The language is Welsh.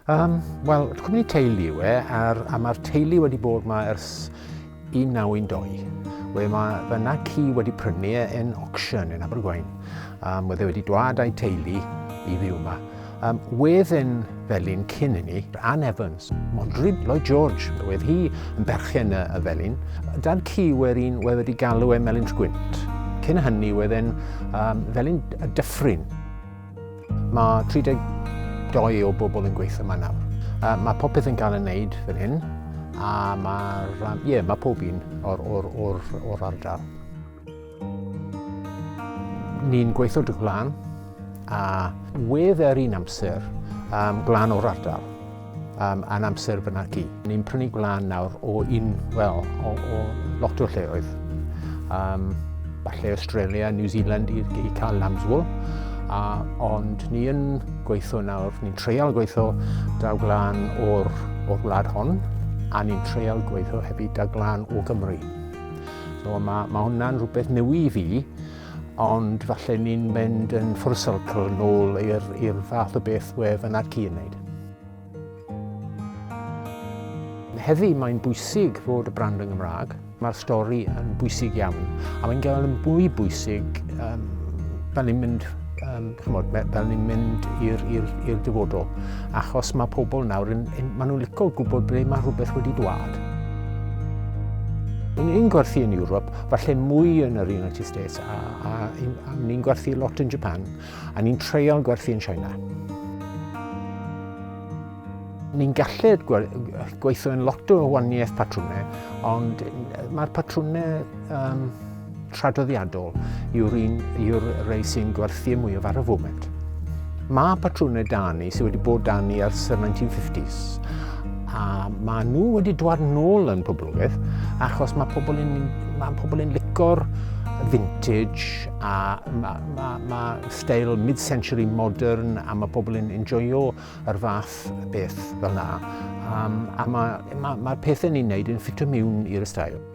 Um, Wel, cwmni teulu yw e, a'r, a mae'r teulu wedi bod yma ers 1912. We mae fy naci wedi prynu e yn auction yn Abergwaun. Um, wedd e wedi dwad a'i teulu i fyw yma. Um, wedd e'n felin cyn hynny, Ann Evans, Modryb Lloyd George, wedd hi yn berchen y, y felin. Dad ci wedd un wedd wedi galw e Melin Gwynt. Cyn hynny wedd e'n um, felin y dyffryn. Mae 32 o bobl yn gweithio yma nawr. Uh, mae popeth yn cael ei wneud fan hyn, a mae'r, um, yeah, mae pob un o'r, or, or, or ardal. Ni'n gweithio dy gwlan, a wedd er un amser um, gwlan o'r ardal, um, a'n amser fyna ci. Ni'n prynu gwlan nawr o un, wel, o, o lot o lleoedd. Um, falle Australia, New Zealand i, i cael lamb's wool. A, ond ni yn gweithio nawr, ni'n treial gweithio da gwlan o'r, o'r wlad hon, a ni'n treial gweithio hefyd da gwlan o Gymru. So mae, mae hwnna'n rhywbeth newi i fi, ond falle ni'n mynd yn full circle nôl i'r fath o beth we fy nhad-cu yn wneud. Heddi mae'n bwysig fod y brand yn Gymraeg. Mae'r stori yn bwysig iawn, a mae'n gael yn fwy bwysig um, fel ni'n mynd um, chymod, fel ni'n mynd i'r dyfodol. Achos mae pobl nawr, yn, yn, maen nhw'n licio gwybod ble mae rhywbeth wedi dwad. Ni'n gwerthu yn Ewrop, falle mwy yn yr United States, a, a, a ni'n gwerthu lot yn Japan, a ni'n treial gwerthu yn China. Ni'n gallu gweithio yn lot o waniaeth patrymau, ond mae'r patrymau um, tradoddiadol yw'r un yw'r rei sy'n gwerthu mwyaf ar y foment. Mae patrymau da ni sydd wedi bod da ni ers y 1950s a mae nhw wedi dwad nôl yn poblogaidd achos mae pobl yn, mae pobl yn lico'r vintage a mae ma, ma steil mid-century modern a mae pobl yn enjoyo yr fath beth fel na. Um, a mae'r ma, ma, ma pethau ni'n neud yn ffitio mewn i'r style.